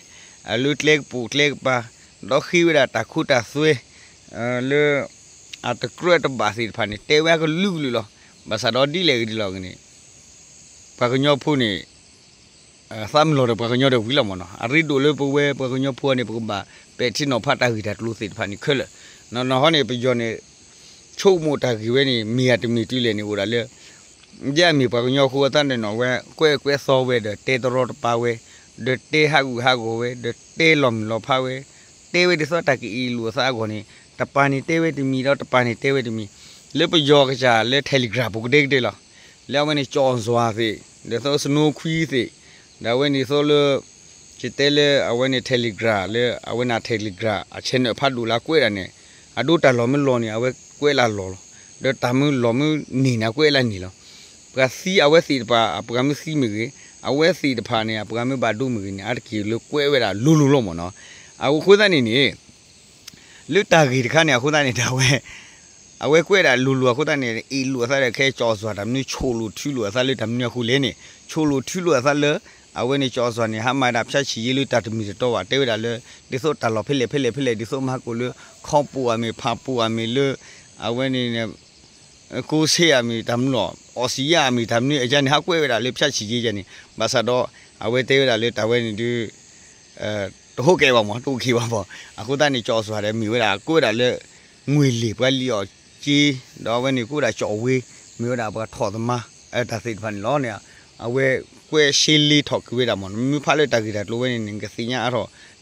လၢကျဲကပိာ်ကျဲကပၤ, ဒီးဃ့ဝဲဒၣ်တၢ်ခိတၢ်သွဲ လၢ အတကြၢးတဘၣ်သ့ၣ်တဖၣ်န့ၣ် တဲဝဲအကလုာ်ကလုာ်လီၤ. ဘၣ်ဆၣ်ဒီးဒ်လဲၣ်ဂ့ၤဒ်လဲၣ်ဂ့ၤန့ၣ် ပှၤကညီဖိန့ၣ် သးမုၢ်လီၤဒီးပှၤကညီဒီးဝံၤလီၤမ့ၢ်နီၤ. အရ့ဒိၣ်လၢပဝဲပှၤကညီဖိန့ၣ် ပကဘၣ်ပဲာ်ထံနီၤဖးတၢ်ဂ့ၢ်တၢ်ကျိၤသ့ၣ်တဖၣ်န့ၣ်ခဲလၢာ်. နီၢ်နီၢ်ဟီန့ၣ် ပယီၤန့ၣ် ဆိကမိၣ်တၢ်ဂ့ၢ်ဝဲန့ၣ် မ့ၢ်ဧါတမ့ၢ်တုၤလဲၣ်န့ၣ် အိၣ်ဒၣ်လၢ ယဲအမ့ၢ်ပှၤကညီဖိအသးန့ၣ်နီၤ ဝဲကွဲးကွဲးသီဝဲဒီးတဲတရီတပါဝဲ, ဒီးတဲဟးဂူာ်ဟးဂီၤဝဲ, ဒီးတဲလီၤမုၢ်လီၤဖးဝဲ, တဲဝဲဒ်သိးတၢ်ကအ့ၣ်လိာ်အသးအဂီၢ်န့ၣ် တပၤန့ၣ်တဲဝဲတမံၤဒီးတပၤန့ၣ်တဲဝဲတမံၤ, လၢပယီၤကစၢ်လၢ Telegram ပူၤကဒဲကဒဲလီၤ. လၢအဝဲန့ၣ်ကၠီၣ်စွၤသ့ၣ်, ဒီးသိး Snow Queen သ့ၣ်, ဒီးအဝဲန့ၣ်သိးလၢ ယတဲလၢအဝဲန့ၣ် Telegram လၢအဝဲန့ၣ် Telegram အ channel ဖးဒိၣ်လၢကွဲးဒၣ်န့ၣ် အဒိတၢ်လီၢ်မ့ၢ်လီၤန့ၣ် အဝဲကွဲးလၢလီၢ်လီၤ. ဒီးတၢ်မ့ၢ်လီၢ်မ့ၢ်န့ၢ်န့ၣ် အကွဲးလၢန့ၢ်လီၤ. ပှၤသံအဝဲသ့ၣ်တဖၣ် အပှၤမ့ၢ်သံမ့ၢ်ဂ့ၤ, အဝဲသ့ၣ်တဖၣ်န့ၣ် အပှၤမ့ၢ်ဘၣ်ဒိမ့ၢ်ဂ့ၤန့ၣ် အါတက့ၢ်လၢကွဲးဝဲဒၣ်လိၤလိၤလီၤမ့ၢ်နီၤ. အဃိသတးန့ၣ်န့ၣ် လၢတၢ်ဂ့ၢ်တခါန့ၣ်အဃိသတးန့ၣ် တၢ်ဝဲ အဝဲကွဲးဒၣ်လိၤလိၤအဃိသတးန့ၣ် အ့ၣ်လိာ်အသးဒီးခဲကၠီၣ်စွၤတၢ်မနုၤ ဆိၣ်လိာ်ထုလိာ်အသးလၢတၢ်မနုၤအဃိလဲၣ်န့ၣ် ဆိၣ်လိာ်ထုလိာ်အသးလၢ အဝဲန့ၣ်ကၠီၣ်စွၤန့ၣ် ဟးမၤဒၣ်ဖၠၣ်ဆံၣ်ယ့လၢတၢ်တမံၤတတီဘၣ် တဲဝဲဒၣ်လၢ ဒ်သိးတၢ်လီၢ်ဖဲလဲၣ်ဖဲလဲၣ်ဖဲလဲၣ် ဒ်သိးမၤဟးကိာ်လၢ ခီပိၣ်အမ့ၢ် ဖးပိၣ်အမ့ၢ်လၢ အဝဲန့ၣ် ကိးဆ့အမ့ၢ်တၢ်မနုၤလီၤ အီစံယါအမ့ၢ်တၢ်မနုၤအယါန့ၣ် ဟးကွဲးဝဲဒၣ်လၢဖၠၣ်ဆံၣ်ယ့ယါန့ၣ် ဘၣ်ဆၣ်ဒီး အဝဲတဲဝဲဒၣ်လၢတၢ်ဝဲန့ၣ်ဒုး တဟိၣ်ကဲဘၣ်မး တအိၣ်က့ၤဘၣ်မး အဃိသတးန့ၣ် ကၠီၣ်စွၤဒီးမ့ၢ်ဝဲဒၣ် ကွဲးဝဲဒၣ်လၢ ငွေလ့ၣ် ပှၤလံၣ်အီၣ်က့ ဒီးအဝဲန့ၣ် ကွဲးဝဲဒၣ်ကၠီၣ်ဝ့ မ့ၢ်ဝဲဒၣ်ပှၤထီၣ်သမါ တၢ်သ့ၣ်တဖၣ်န့ၣ်လီၤန့ၣ် အဝဲကွဲးရှဲလ့ထီၣ်က့ၤဝဲဒၣ်မး မ့ၢ်ဖးလၢတၢ်ဂ့ၢ်တၢ်ကျိၤဝဲန့ၣ် နကသ့ၣ်ညါအါ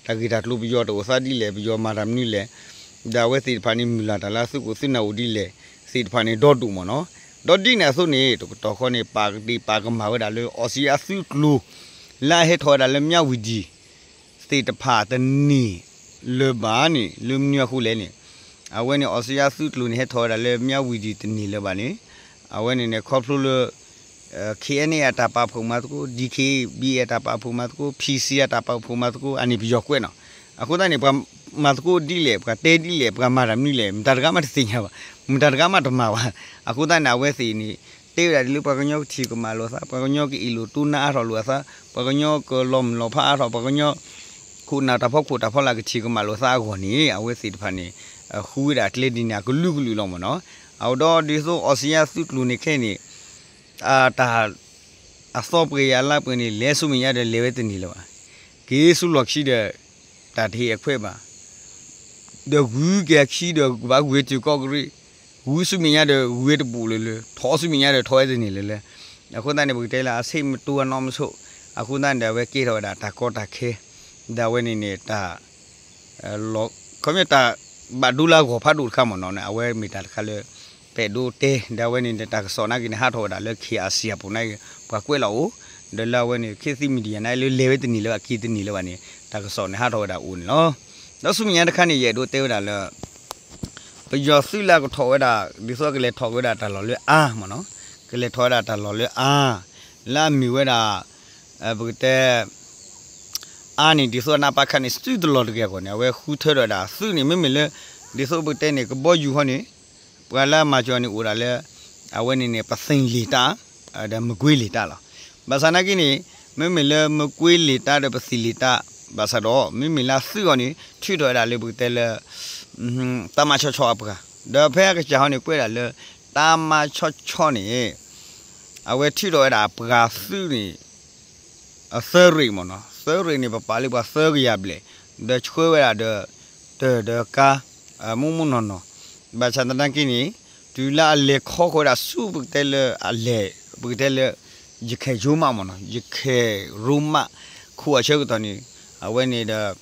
ထီၣ် တၢ်ဂ့ၢ်တၢ်ကျိၤပယီၤတအိၣ်သးဒ်လဲၣ် ပယီၤမၤတၢ်မနုၤလဲၣ် ဒီးအဝဲသ့ၣ်တဖၣ်န့ၣ် မုၢ်လၢ်တၢ်လၢသုးခိၣ်သုးနၢ်အိၣ်ဒ်လဲၣ် သ့ၣ်တဖၣ်န့ၣ် ဒီဒူၣ်မးနီၤ ဒီးဒ်န့ၣ်အသိးန့ၣ် တကတီၢ်ဃီန့ၣ် ပာ်ကဒ့ပာ်ကမၣ်ဝဲဒၣ်လၢ အီစံယါသုးကျိၤ လၢအဟဲထီၣ်ဝဲဒၣ်လၢမၠၣ်ဝံၤဒံၣ် သ့ၣ်တဖၣ်တန့ၢ်လၢၤဘၣ်န့ၣ် လၢမနုၤအဃိလဲၣ်န့ၣ် အဝဲန့ၣ် အီစံယါသုးကျိၤန့ၣ် ဟဲထီၣ်ဝဲဒၣ်လၢမၠၣ်ဝံၤဒံၣ်တန့ၢ်လၢၤဘၣ်န့ၣ် အဝဲန့ၣ်န့ၣ် ခီဖျိလၢ KNA အတၢ်ပာ်ဖှိၣ်မၤသကိး DKBA အတၢ်ပာ်ဖှိၣ်မၤသကိး PC အတၢ်ပာ်ဖှိၣ်မၤသကိး အန့ၣ်ပယီၤကွဲးနီၤ အဃိသတးန့ၣ် ပှၤမၤသကိးဒ်လဲၣ် ပှၤတဲဒ်လဲၣ် ပှၤမၤတၢ်မနုၤလဲၣ် မတၤတဂၤမးတသ့ၣ်ညါဘၣ် မတၤတဂၤမးတမၤဘၣ် အဃိသတးန့ၣ် အဝဲသ့ၣ်န့ၣ် တဲဝဲဒၣ်လၢပှၤကညီကထံၣ်ကမၣ်လိာ်သး ပှၤကညီကအ့ၣ်လိာ်တိၢ်နါအါထီၣ်လိာ်အသး ပှၤကညီကလီၤမုၢ်လီၤဖးအါထီၣ် ပှၤကညီ ခိၣ်နၢ်တၢ်ဖီခိၣ်တၢ်ဖီလာ်ကထံၣ်ကမၣ်လိာ်သးအဂီၢ်န့ၣ် အဝဲသ့ၣ်တဖၣ်န့ၣ် ဃုဝဲဒၣ်ကျဲဒ်န့ၣ် အကလုာ်ကလုာ်လီၤမးနီၤ အဝဲဒီးဒ်သိးအီစံယါသုးကျိၤန့ၣ်ခဲအံၤန့ၣ် တၢ် အသီပှဲၤယၤလါပှဲၤန့ၣ် လဲၤဆူမဲာ်ညါဒီးလဲၤဝဲတန့ၢ်လၢၤဘၣ်. က့ၤဆူလီၢ်ခံဒီး တၢ်တဟ့ၣ်အခွဲးဘၣ်. ဒီးဂုၤက့ၤအခံဒီးဘၣ်ဂုၤဝဲတုၤကီၢ်ကရံၣ်, ဂုၤဆူမဲာ်ညါဒီးဂုၤဝဲတဘူးလၢၤလၢၤ, ထီၣ်ဆူမဲာ်ညါဒီးထီၣ်ဝဲတန့ၢ်လၢၤလၢၤ. အဃိသတးန့ၣ် ပကတဲလၢအဆ့ၣ်မတူအနီၢ်မဆိး, အဃိသတးန့ၣ်ဒီးအဝဲကဲထီၣ်ဝဲဒၣ်တၢ်ကီတၢ်ခဲ, ဒီးအဝဲန့ၣ်န့ၣ်တၢ် ခီပညီတၢ် ဘၣ်ဒိလၢအဂီၢ်ဖးဒိၣ်တခါမ့ၢ်နီၤန့ၣ် အဝဲမ့ၢ်တၢ်တခါလၢ ပဲာ်ဒိတဲ ဒီးအဝဲန့ၣ်န့ၣ် တၢ်ကစီၣ်နာ်က့န့ၣ် ဟးထီၣ်ဝဲဒၣ်လၢ ခ့ၣ်အစံၣ်အပူၤန့ၣ် ပှၤကွဲးလီၤအိၣ်, ဒီးလၢအဝဲန့ၣ် ခေတ်သစ် media န့ၣ် လၢလဲၤဝဲတန့ၢ်လၢအက့ၤတန့ၢ်လၢၤဘၣ်န့ၣ် တၢ်ကစီၣ်န့ၣ် ဟးထီၣ်ဝဲဒၣ်အိၣ်န့ၣ်လီၤ. ဒီးဆူမဲာ်ညါတခါန့ၣ် ယအဲၣ်ဒိးတဲဝဲဒၣ်လၢ ပယီၤသုးလၢအကထီၣ်ဝဲဒၣ် ဒ်သိးကလဲၤထီၣ်က့ၤဝဲဒၣ်တၢ်လီၢ်လၢအါမ့ၢ်နီၤ, ကလဲၤထီၣ်ဝဲဒၣ်တၢ်လီၢ်လၢအါ, လၢအမ့ၢ်ဝဲဒၣ် ပကတဲ အါန့ၣ် ဒ်သိးနပခ န့ၣ် စုတလီၢ်တဂ့ၤအဂီၢ်န့ၣ် အဝဲဃုထၢထီၣ်ဝဲဒၣ်သုးန့ၣ် မ့မ့ၢ်လၢ ဒ်သိးပကတဲန့ၣ် ကဘီယူၤဃီန့ၣ် ပှၤလၢအမၤစၢၤန့ၣ်အိၣ်ဒၣ်လၢ အဝဲန့ၣ်န့ၣ် ပသ့ၣ်လ့ၣ်တၢ် ဒီးမကွ့လ့ၣ်တၢ်လီၤ. ဘၣ်ဆၣ်နာ်က့န့ၣ် မ့မ့ၢ်လၢမကွ့လ့ၣ်တၢ်ဒီး ပသ့ၣ်လ့ၣ်တၢ် ဘၣ်ဆၣ်ဒီး မ့မ့ၢ်လၢသုးအီၤန့ၣ် ထုးထီၣ်ဝဲဒၣ်လၢပကတဲလၢ တၢ်မၤဆီဆီအပှၤ, ဒီးဖဲအကစၢ်ဟီန့ၣ် ကွဲးဒၣ်လၢ တၢ်မၤဆီဆီန့ၣ် အဝဲထုးထီၣ်ဝဲဒၣ်ပှၤသုးန့ၣ် အသၢရ့ၣ်မ့ၢ်နီၤ, သၢရ့ၣ်န့ၣ် ပပာ်လၢပှၤသၢကယၤဘျဲၣ်, ဒီးဆှၢဝဲဒၣ်ဒီး တၢ်ဒီးကါ မိၢ်မိၢ်နီၢ်နီၢ်, ဘၣ်ဆၣ်သနာ်က့န့ၣ် တုၤလၢအလဲၤခီဃီၤဝဲဒၣ်ဆူပကတဲလၢအလဲၤ ပကတဲလၢ ယခဲၣ်ရိမးမ့ၢ်နီၤ, ယခဲၣ်ရိမး ခိၣ်အဆၢကတီၢ်န့ၣ် အဝဲန့ၣ်ဒီး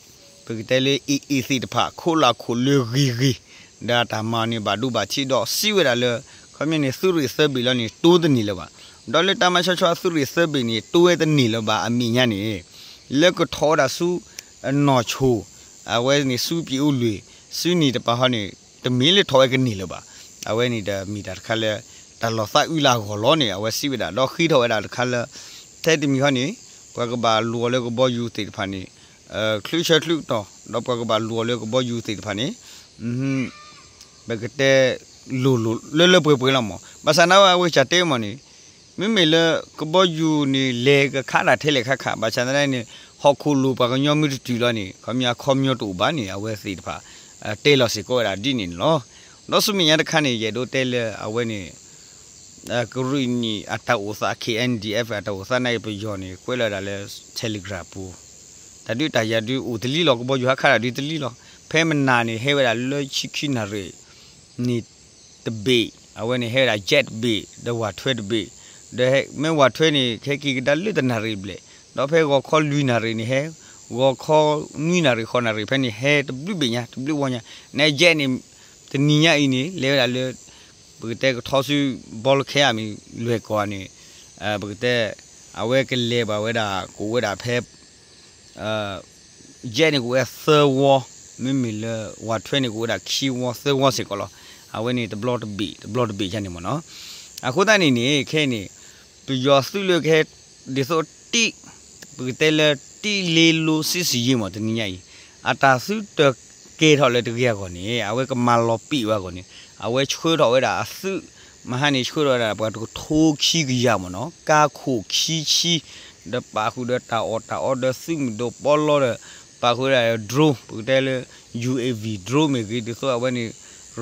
ပကတဲလၢ AA သ့ၣ်တဖၣ် ခိးလၢခိၣ်လၢဂ့ၤဂ့ၤ, ဒီးတၢ်မၤန့ၣ်ဘၣ်ဒိဘၣ်ထံးဒီးစံးဝဲဒၣ်လၢ ခီပညီန့ၣ် သုးရ့ၣ်သၢဘ့ၣ်လီၤန့ၣ် တိတန့ၢ်လၢၤဘၣ်. ဒီးလၢတၢ်မၤဆီဆီအသုးရ့ၣ်သၢဘ့ၣ်န့ၣ် တိဝဲတန့ၢ်လၢၤဘၣ်အမဲာ်ညါန့ၣ် လၢကထီၣ်ဝဲဒၣ်ဆူ နီၢ်ဆိၣ် အဝဲန့ၣ်ဆူပၠ့ၣ်အိၣ်လွံၢ် ဆူန့ၣ်တပၤဟီန့ၣ် တမ့ၢ်လၢထီၣ်ဝဲကန့ၢ်လၢၤဘၣ်. အဝဲန့ၣ်ဒီးမ့ၢ်တၢ်တခါလၢ တၢ်လီၤသးအုးလၢအဂီၢ်လီၤန့ၣ် အဝဲစံးဝဲဒၣ် ဒီးဃ့ထီၣ်ဝဲဒၣ်တခါလၢ ထဲတမံၤဟီန့ၣ် ပှၤကဘၣ်လူၤအီၤလၢကဘီယူၤသ့ၣ်တဖၣ်န့ၣ် ချုးဆၢချုးကတီၢ် ဒီးပှၤကဘၣ်လူၤအီၤလၢကဘီယူၤသ့ၣ်တဖၣ်န့ၣ် ပကတဲ လိၤလိၤလၢလၢပှဲၤပှဲၤလီၤမး. ဘၣ်ဆၣ်နာ်ဝဲအဝဲကတဲမးန့ၣ် မ့မ့ၢ်လၢကဘီယူၤန့ၣ် လဲၤကခးတၢ်ထဲလဲၣ်ခါခး ဘၣ်ဆၣ်သနာ်က့န့ၣ် ဟီၣ်ခိၣ်လိၤပှၤကညီမ့ၢ်တတုၤလီၤန့ၣ် ခီပညီအခီပညီတအိၣ်ဘၣ်န့ၣ် အဝဲသ့ၣ်တဖၣ် တဲလီၤစ့ၢ်ကီးဝဲဒၣ်ဒ်န့ၣ်န့ၣ်လီၤ. ဒီးဆူမဲာ်ညါတခါန့ၣ် ယအဲၣ်ဒိးတဲလၢအဝဲန့ၣ် ကရ့ၣ်နံၣ်အတၢ်အိၣ်သး K N D F အတၢ်အိၣ်သးနာ်က့ ပယီၤန့ၣ် ကွဲးလီၤဝဲဒၣ်လၢ Telegram ပူၤ တၢ်ဒုးတၢ်ယၤဒုးအိၣ်တလံလီၤ. ကဘီယူၤဟးခးတၢ်ဒုးတလံလီၤ. ဖဲမနၤန့ၣ် ဟဲဝဲဒၣ်လၢဆံခံနၣ်ရံၣ်န့ၣ်တဘ့ၣ်, အဝဲန့ၣ်ဟဲဝဲဒၣ် jet တဘ့ၣ် ဒီးဝးထွဲတဘ့ၣ်, ဒီးမ့ၢ်ဝးထွဲန့ၣ် ဟဲက့ၤကဒါလၢတနၣ်ရံၣ်ဘျဲၣ်, ဒီးဖဲဂီၤခီလွံၢ်နၣ်ရံၣ်န့ၣ်ဟဲ, ဂီၤခီနွံနၣ်ရံၣ်ဃိးနၣ်ရံၣ်ဖဲန့ၣ် ဟဲတဘျုးဘ့ၣ်ညါ တဘျုးဝီညါ, န jet န့ၣ် တနံၤညါအံၤန့ၣ် လဲၤဝဲဒၣ်လၢ ပကတဲကထီဆူ ဘီလၢခဲအမံၤလွဲၢ်ကီၢ်န့ၣ် ပကတဲ အဝဲကလဲၤဘၣ်ဝဲဒၣ် ကအိၣ်ဝဲဒၣ်ဖဲ jet န့ၣ်ကအိၣ်ဝဲသၢဝီ, မ့မ့ၢ်လၢဝးထွဲန့ၣ်ကအိၣ်ဝဲဒၣ်ခံဝီသၢဝီစ့ၢ်ကီးလီၤ. အဝဲန့ၣ်တဘျီတဘ့ၣ် တဘျီတဘ့ၣ်ယါန့ၣ်မ့ၢ်နီၤ. အဃိသတးန့ၣ်န့ၣ် ခဲအံၤန့ၣ် ပယီၤသုးလၢကဟဲ ဒ်သိးတံၢ် ပကတဲလၢတံၢ်လ့လိစံစံယ့မ့ၢ်တနံၤညါအံၤ အတၢ်သုတကဲထီၣ်လၢတဂ့ၤအဂီၢ်န့ၣ် အဝဲကမၤလီၤပံာ်ဝဲအဂီၢ်န့ၣ် အဝဲဆှၢထီၣ်ဝဲဒၣ်အသုး မဟါန့ၣ်ဆှၢထီၣ်ဝဲဒၣ်ပှၤတကထိခံကယၤမ့ၢ်နီၤ, ကါခိၣ်ခံဆံ ဒီးပာ်ဃုာ်ဒီးတၢ်အီၣ်တၢ်အီဒီးသုးမုၢ်ဒိၣ်ပီလီဒီး ပာ်ဃုာ်ဝဲဒၣ် drone ပကတဲလၢ U A V drone မ့ၢ်ဂ့ၤ ဒ်သိးအဝဲန့ၣ်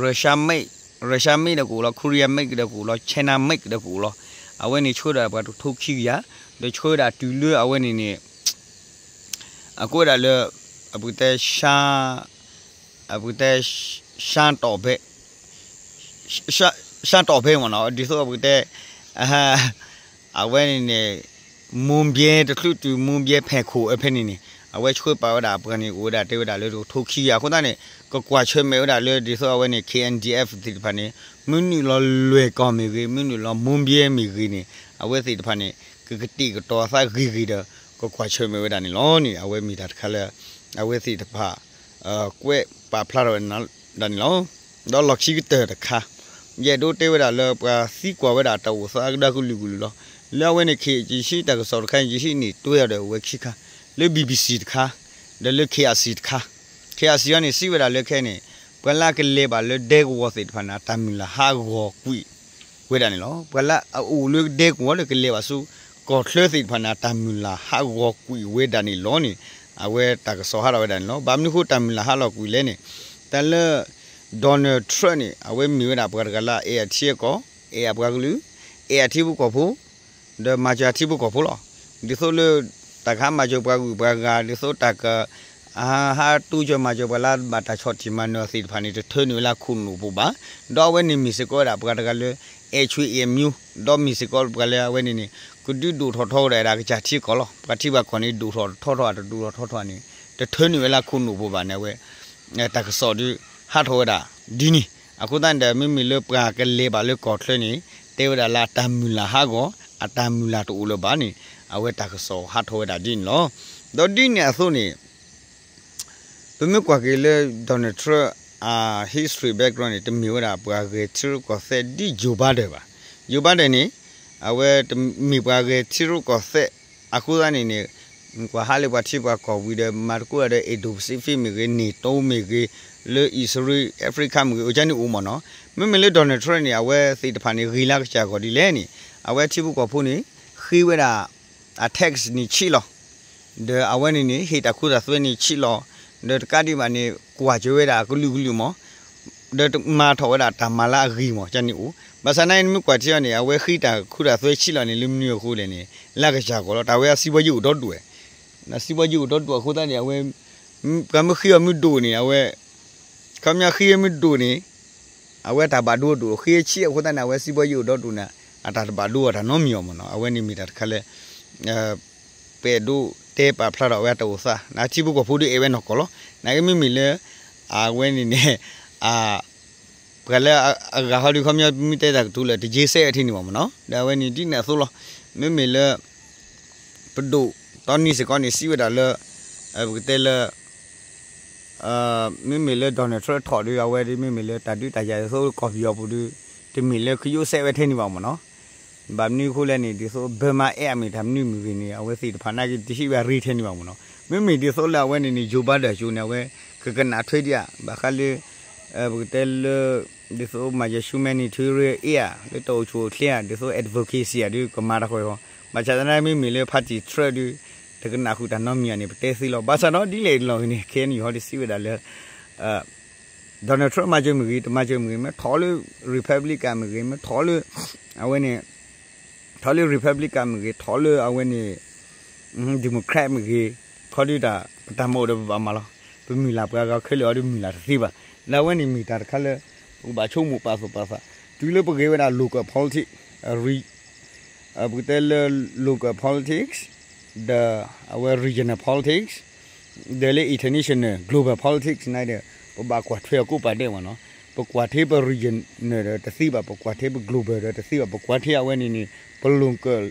Russia made, Russia made ဒီးကအိၣ်လီၤ, Korea made ဒီးကအိၣ်လီၤ, China made ဒီးကအိၣ်လီၤ. အဝဲန့ၣ်ဆှၢဒၣ်ပှၤတကထိခံကယၤ, ဒီးဆှၢဒၣ်တုၤလၢအဝဲန့ၣ်န့ၣ် အကိးဝဲဒၣ်လၢ အပကတဲ ရှါ အပကတဲ ရှါတီၣ်ဖဲ ရှါတီၣ်ဖဲမ့ၢ်နီၤ, ဒ်သိးအပကတဲ အဝဲန့ၣ်န့ၣ် မူဘဲတချုးတုၤ မူဘဲဖဲခိၣ်အဖဲန့ၣ်န့ၣ် အဝဲဆှၢပာ်ဝဲဒၣ်ပှၤန့ၣ် အိၣ်ဝဲဒၣ်တဲဝဲဒၣ်လၢတကထိခံကယၤအဃိသတးန့ၣ် ကကွၢ်ဆၢၣ်မဲာ်ဝဲဒၣ်လၢဒ်သိးအဝဲန့ၣ် K N D F သ့ၣ်တဖၣ်န့ၣ် မ့ၢ်နုာ်လီၤလွဲၢ်ကီၢ်မ့ၢ်ဂ့ၤ မ့ၢ်နုာ်လီၤမူဘဲမ့ၢ်ဂ့ၤန့ၣ် အဝဲသ့ၣ်တဖၣ်န့ၣ် ကကတ့ၢ်ကတီၤအသးဂ့ၤဂ့ၤဒီး ကကွၢ်ဆၢၣ်မဲာ်ဝဲဒၣ်န့ၣ်လီၤန့ၣ် အဝဲမ့ၢ်တၢ်တခါလၢ အဝဲသ့ၣ်တဖၣ် ကွဲးပာ်ဖျါထီၣ်ဝဲဒၣ်န့ၣ်လီၤ. ဒီးလီၢ်ခံကတၢၢ်တခါ ယအဲၣ်ဒိးတဲဝဲဒၣ်လၢပှၤသံကွၢ်ဝဲဒၣ်တၢ်အိၣ်သးကဒါကလုာ်ကလုာ်လီၤ. လၢအဝဲန့ၣ် ခ့ၣ်ကၠံၣ်ဆံတၢ်ကစီၣ်တခါန့ၣ် ယဟံးန့ၢ်တွဲအီၤဒီးအဝဲခံခါ, လၢ B B C တခါ, ဒီးလၢ K R C တခါ, K R C အံၤန့ၣ် စံးဝဲဒၣ်လၢခဲအံၤန့ၣ် ပှၤလၢအကလဲၤဘၣ်လၢဒဲကဝီၤသ့ၣ်တဖၣ်န့ၣ် အတၢ်မုၢ်လၢ်ဟးဂီၤကွံာ်ဝဲဒၣ်န့ၣ်လီၤ. ပှၤလၢအအိၣ်လၢဒဲကဝီၤလၢကလဲၤဘၣ်ဆူ ကီၢ်ချၢသ့ၣ်တဖၣ်န့ၣ် အတၢ်မုၢ်လၢ်ဟးဂီၤကွံာ်ဝဲဒၣ်န့ၣ်လီၤန့ၣ် အဝဲတၢ်ကစီၣ်ဟးထီၣ်ဝဲဒၣ်န့ၣ်လီၤ. ဘၣ်မနုၤဃိတၢ်မုၢ်လၢ်ဟးလီၤကွံာ်လဲၣ်န့ၣ် တၢ်လၢ Donald Trump န့ၣ် အဝဲမ့ၢ်ဝဲဒၣ်ပှၤတဂၤလၢအအဲၣ်အထံအကီၢ်, အဲၣ်အပှၤကလုာ်, အဲၣ်အထံဖိကီၢ်ဖိ ဒီးမၤစၢၤအထံဖိကီၢ်ဖိလီၤ. ဒ်သိးလၢ တၢ်ကဟးမၤစၢၤပှၤဂုၤပှၤဂၤ ဒ်သိးတၢ်က ဟးတူၢ်စၢၤမၤစၢၤပှၤလၢဘၣ်တၢ်ဆီၣ်တံၢ်မၤနၢၤသ့ၣ်တဖၣ်န့ၣ် တထၢနုာ်ဝဲလၢခိၣ်နူာ်ပူၤဘၣ်. ဒီးအဝဲန့ၣ်မ့ၢ်စ့ၢ်ကီးဝဲဒၣ်ပှၤတဂၤလၢ အဲၣ်ဆွေအဲၣ်မျိုး, ဒီးမ့ၢ်စ့ၢ်ကီးပှၤလၢအဝဲန့ၣ်န့ၣ် ကဒုးဒိၣ်ထီၣ်ထီဝဲဒၣ်ဝဲဒၣ်ကစၢ်ထံကီၢ်လီၤ. ပှၤထံပှၤကီၢ်န့ၣ် ဒိၣ်ထီၣ်ထီထီၣ် တဒိၣ်ထီၣ်ထီထီၣ်န့ၣ် တထၢနုာ်ဝဲလၢခိၣ်နူာ်ပူၤဘၣ်န့ၣ် အဝဲ တၢ်ကစီၣ်ဒုးဟးထီၣ်ဝဲဒၣ်ဒ်န့ၣ်. အဃိသတးန့ၣ်ဒီး မ့မ့ၢ်လၢပှၤကလဲၤဘၣ်လၢကီၢ်ချၢန့ၣ် တဲဝဲဒၣ်လၢအတၢ်မုၢ်လၢ်ဟးဂီၤ, အတၢ်မုၢ်လၢ်တအိၣ်လၢၤဘၣ်န့ၣ် အဝဲတၢ်ကစီၣ်ဟးထီၣ်ဝဲဒၣ်ဒ်န့ၣ်လီၤ. ဒီးဒ်န့ၣ်အသိးန့ၣ် ပမ့ၢ်ကွၢ်က့ၤလၢ Donald Trump အ history background န့ၣ် တမ့ၢ်ဝဲဒၣ်ပှၤဂဲၤထံရူၢ်ကီၢ်သဲးဒ် Joe Biden ဘၣ်. Joe Biden န့ၣ် အဝဲတမ့ၢ်ပှၤဂဲၤထံရူၢ်ကီၢ်သဲး အဃိသတးန့ၣ်န့ၣ် ကွၢ်ဟးလၢပှၤထံပှၤကီၢ်ဝံၤဒီး မၤသကိးဒီး Indo-Pacific မ့ၢ်ဂ့ၤ, NATO မ့ၢ်ဂ့ၤ, လၢ Israel, Africa မ့ၢ်ဂ့ၤ အကန့ၣ်အိၣ်မ့ၢ်နီၤ. မ့မ့ၢ်လၢ Donald Trump န့ၣ် အဝဲသ့ၣ်တဖၣ်န့ၣ် ဂ့ၤလၢကစၢ်ဂီၢ်ဒ်လဲၣ်န့ၣ် အဝဲထံဖိကီၢ်ဖိန့ၣ် ဃ့ဝဲဒၣ် အ tax န့ၣ်ဆံးလီၤ. ဒီးအဝဲန့ၣ်န့ၣ် ဟ့ၣ်တၢ်ခိတၢ်သွဲန့ၣ်ဆံးလီၤ. ဒီးတကးဒံးဘၣ်န့ၣ် ကွၢ်စၢၤဝဲဒၣ်အကလုာ်ကလုာ်မ့ၢ် ဒီးမၤထီၣ်ဝဲဒၣ်တၢ်မၤလၢအဂ့ၤမ့ၢ် ကန့ၣ်အိၣ်. ဘၣ်ဆၣ်သနာ်က့ နမ့ၢ်ကွၢ်ထံအီၤန့ၣ် အဝဲဃ့တၢ်ခိတၢ်သွဲဆံးလီၤန့ၣ် လၢမနုၤအဃိလဲၣ်န့ၣ် လၢကစၢ်ဂီၢ်လီၤ. တၢ်ဝဲအစံးဘီယ့ၣ်အိၣ်ဒီဒူၣ်ဝဲ, စံးဘီယ့ၣ်အိၣ်ဒီဒူၣ်အဃိသတးန့ၣ် အဝဲ ပှၤမ့ၢ်ဃ့အီၤမ့ၢ်ဒိၣ်န့ၣ် အဝဲ ခီပညီဃ့အီၤမ့ၢ်ဒိၣ်န့ၣ် အဝဲတၢ်ဘၣ်ဒိဒိၣ် ဃ့ဆံးအဃိသတးန့ၣ် အဝဲစံးဘီယ့ၣ်အိၣ်ဒီဒူၣ်န့ၣ် အတၢ်တဘၣ်ဒိအတၢ်နီတမံၤအီၤမ့ၢ်နီၤ. အဝဲန့ၣ်မ့ၢ်တၢ်တခါလၢ ပအဲၣ်ဒိးတဲပာ်ဖျါထီၣ်ဝဲတၢ်အိၣ်သး နထံဖိကီၢ်ဖိဒုးအဲၣ်ဝဲနီၢ်ကီၢ်လီၤ. နာ်က့မ့မ့ၢ်လၢ အဝဲန့ၣ်န့ၣ် ပှၤလၢအဂၤဟီဒုး ခီပညီမ့ၢ်တဲတၢ်ကတိၤလၢ တက့စဲးဝဲထဲန့ၣ်ဘၣ်မ့ၢ်နီၤ. ဒီးအဝဲန့ၣ်ဒ်န့ၣ်အသိးလီၤ. မ့မ့ၢ်လၢ ပဒိၣ်တီနံၤစ့ၢ်ကီးန့ၣ် စံးဝဲဒၣ်လၢ ပကတဲလၢ မ့မ့ၢ်လၢ Donald Trump ထီၣ်ဒီး အဝဲဒ်မ့မ့ၢ်လၢတၢ်ဒုးတၢ်ယၤဒ်သိးကီၢ်ပယီၤပူၤဒီး တမ့ၢ်လၢကယိးစဲးဝဲထဲန့ၣ်ဘၣ်မ့ၢ်နီၤ. ဘၣ်မနုၤအဃိလဲၣ်န့ၣ် ဒ်သိး Burma Act အမ့ၢ်တၢ်မနုၤမ့ၢ်ဂ့ၤန့ၣ် အဝဲသ့ၣ်တဖၣ်နာ်က့ တဟ့ၣ်ဝဲအရ့ထဲန့ၣ်ဘၣ်မ့ၢ်နီၤ. မ့မ့ၢ်ဒ်သိးလၢအဝဲန့ၣ်န့ၣ် Joe Biden အစိၤန့ၣ် အဝဲ ကကနၣ်ထွဲဒံးဧါ ဘၣ်ဃးလၢ ပကတဲလၢ ဒ်သိးမၤယ humanitarian aid ဧါ လၢတၢ်အိၣ်ဆူၣ်အိၣ်ချ့ဧါ ဒ်သိး advocacy ဧါ ဒုးကမၤတၢ်ဃီဃီ, ဘၣ်ဆၣ်သနာ်မ့မ့ၢ်လၢ party တြၢၣ်ဒုး တကနၣ်ဃုာ်တၢ်နီတမံၤဧါန့ၣ် ပတဲသ့လီၤ. ဘၣ်ဆၣ်ဒီးဒ်လဲၣ်လီၤဂ့ၤန့ၣ် ခဲအံၤန့ၣ် ယဟီဒုးစံးဝဲဒၣ်လၢ Donald Trump မၤစၢၤမ့ၢ်ဂ့ၤ တမၤစၢၤမ့ၢ်ဂ့ၤ မ့ၢ်ထီၣ်လၢ Republican မ့ၢ်ဂ့ၤ မ့ၢ်ထီၣ်လၢ အဝဲန့ၣ် ထီၣ်လၢ Republican မ့ၢ်ဂ့ၤ ထီၣ်လၢအဝဲန့ၣ် Democrat မ့ၢ်ဂ့ၤ, ခီဒုးတၢ် ပတၢ်မၤအိၣ်ဒီးပဘၣ်မၤလီၤ. ပမုၢ်လၢ်ပှၤဂၤခဲလၢာ်အီၤဒုးမုၢ်လၢ်တသ့ဘၣ်. လၢအဝဲန့ၣ်မ့ၢ်တၢ်တခါလၢ ပကဘၣ်ဆိကမိၣ်ပာ်သူၣ်ပာ်သး တုၤလၢပဂ့ၤဝဲဒၣ် local politics ပကတဲလၢ local politics ဒီးအဝဲ regional politics ဒီးလၢ international global politics န့ၣ်ဒီး ပဘၣ်ကွၢ်ထွဲအီၤကိးပၤဒဲးမ့ၢ်နီၤ. ပကွၢ်ထဲပ regional ဒီးတသ့ဘၣ်, ပကွၢ်ထဲပ global ဒီးတသ့ဘၣ်, ပကွၢ်ထဲအဝဲန့ၣ်န့ၣ် ပ local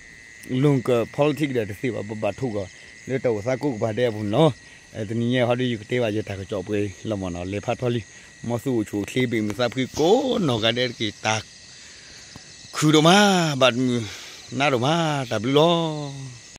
local politics ဒီးတသ့ဘၣ်, ပဘၣ်ထိၣ်ကီၤ လၢတၢ်အိၣ်သးကိးကပၤဒဲးအပူၤန့ၣ်လီၤ. တနံၤညါဟီဒုးယကတဲဘၣ်ယတၢ်ကစီၣ်ပှဲၤအံၤလီၤမ့ၢ်နီၤ, လဲၤဖးထီလံ, မ်သုအိၣ်ဆူၣ်အိၣ်ချ့ဘၣ်မုာ်သးဖှံကိးနီၢ်ဂၤဒဲးတက့ၢ်. တၢ်ခုၣ်ဒိၣ်မး, ဘၣ်တမုာ်နါဒိၣ်မး, တၢ်ဘျုးလီၤ.